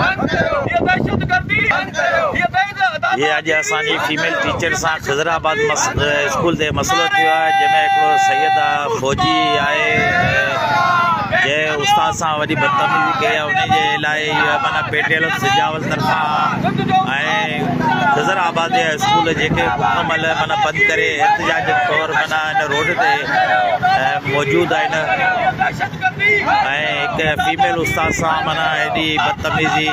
هي دهشتگردي هي هي اڄ اسان جي فيميل ٽيچر سان خضر آباد اسڪول تي مسئلو ٿيو آهي جنهن ۾ هڪڙو سيد فوجي آهي جنهن استاد سان وڏي بدتميزي ڪئي آهي ان جي لاء معنيٰ پيٽيل سجاول طرفان ۽ خضر آباد جا اسڪول جيڪي مڪمل معنيٰ بند ڪري احتجاج طور معنيٰ هن روڊ تي موجود آهن ۽ هڪ فيميل استاد سان معنيٰ ايڏي بدتميزي.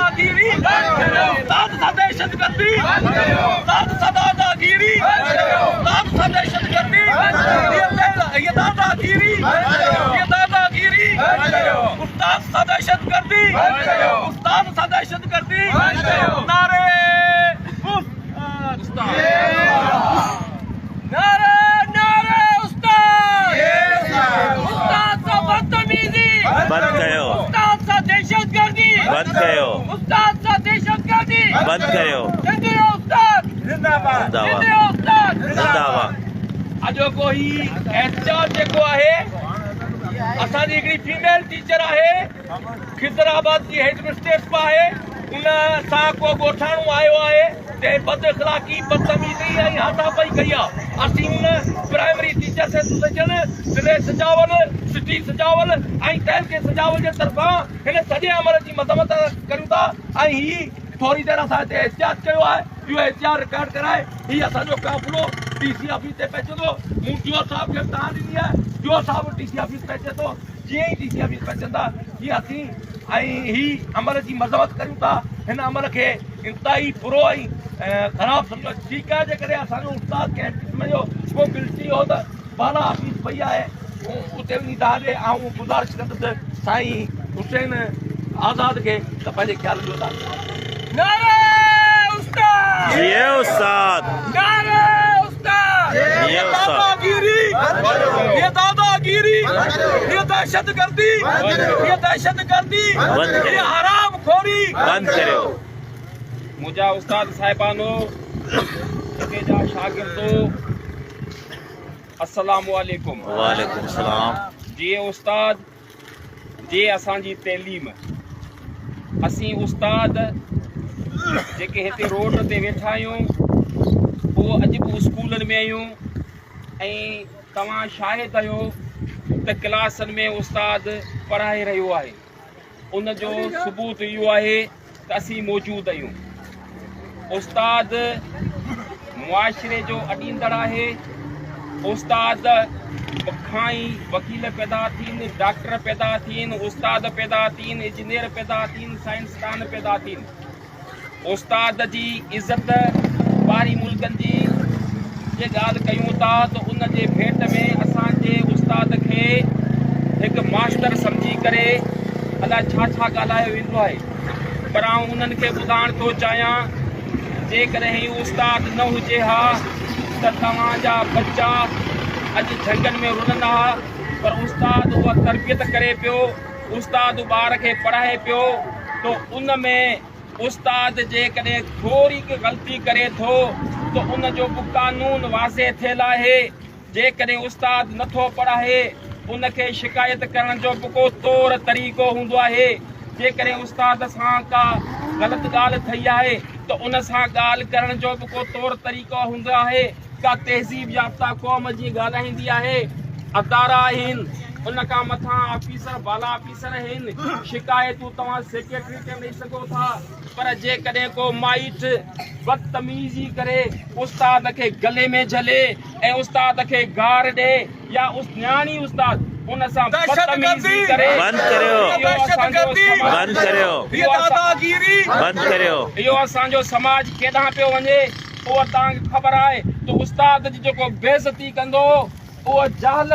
بند ڪيو بند ڪيو بند ڪريو زنده باد. اڄوڪو هي احتجاج جيڪو آهي اسان جي هڪڙي فيميل ٽيچر آهي خضر آباد جي هيڊ مسٽريس به آهي ان سان ڪو ڳوٺاڻو آيو آهي جنهن بد اخلاقي بدتميزي ۽ هاٿاپائي ڪئي آهي اسين ان پرائمري ٽيچرس ايسوسيئيشن ضلعي سجاول سٽي سجاول ۽ تعلقي سجاول جي طرفان هن سڄي عمل جي مذمت ڪريون ٿا ۽ هي ٿوري دير اسان هتي احتجاج ڪيو آهي اهو احتجاج رڪارڊ ڪرائي هي اسان جو قافلو ڊي سي آفيس تي پهچندو مون ڊي او صاحب کي به دانهن ڏني آهي ڊي او صاحب به ڊي سي آفيس پهچي ٿو جيئن ئي ڊي سي آفيس پهچندا جيئن اسين ۽ هي عمل جي مذمت ڪريون ٿا هن عمل کي انتهائي برو ۽ خراب سمجهو ٺيڪ آهي جيڪڏهن اسان جو استاد ڪنهن قسم جو ڪو گلٽي هو ته بالا آفيس پئي آهي اتي وڃي دانهن ڏي آئون گذارش ڪندس سائين حسين آزاد کي ته پنهنجي خيال جو اظهار ڪري. نعري استاد جيئي استاد نعري استاد جيئي استاد. داداگيري هي داداگيري هي دهشتگردي هي دهشتگردي بند هي ڪريو. حرام خوري بند ڪريو. منهنجا استاد صاحبانو هتي جا شاگردو السلام عليڪم. وعليڪم السلام. جيئي استاد جي اسان جي تعليم اسين استاد جيڪي هتي روڊ تي ويٺا آهيون اهو اڄ به اسڪولن ۾ آهيون ۽ توهان شاهد آهيو ته ڪلاسن ۾ استاد پڙهائي رهيو آهي ان جو ثبوت اهو آهي ته اسين موجود آهيون. استاد معاشري جو اڏيندڙ آهي. استاد کان ئي وڪيل پيدا ٿين، ڊاڪٽر پيدا ٿين، استاد پيدا ٿين، انجنيئر پيدا ٿين، سائنسدان پيدا ٿين. استاد جي عزت ٻاهرين ملڪن جي جي ڳالهه ڪيون ٿا ته ان جي ڀيٽ ۾ اسان جي استاد کي هڪ ماستر سمجهي ڪري الاء ڇا ڇا ڳالهايو ويندو آهي پر آئون انهن کي ٻڌائڻ ٿو چاهيان جيڪڏهن هي استاد نه هجي ها ته توهان جا ٻچا اڄ جهنگن ۾ رلندا ها پر استاد اها تربيت ڪري پيو استاد ٻار کي پڙهائي پيو ته ان ۾ استاد جيڪڏهن ٿوري به غلطي ڪري ٿو ته ان جو به قانون واضح ٿيل آهي جيڪڏهن استاد نٿو پڙهائي ان کي شڪايت ڪرڻ جو به ڪو طور طريقو هوندو آهي جيڪڏهن استاد سان ڪا غلط ڳالهه ٿئي آهي ته ان سان ڳالهه ڪرڻ جو به ڪو طور طريقو هوندو آهي ڪا تهذيب يافته قوم جيئن ڳالهائيندي آهي، ادارا آهن، ان کان مٿان آفيسر بالا آفيسر آهن، شڪايتون توهان سيڪريٽري کي ڏئي سگهو ٿا، پر جيڪڏهن ڪو مائٽ بدتميزي ڪري استاد کي گلي ۾ جهلي ۽ استاد کي گار ڏي يا نياڻي استاد ان سان بدتميزي ڪري بند ڪريو بند ڪريو بند ڪريو. اهو اسان جو سماج ڪيڏانهن پيو وڃي؟ اها توهان کي خبر آهي ته استاد جي جيڪو بيعزتي ڪندو اهو جاهل.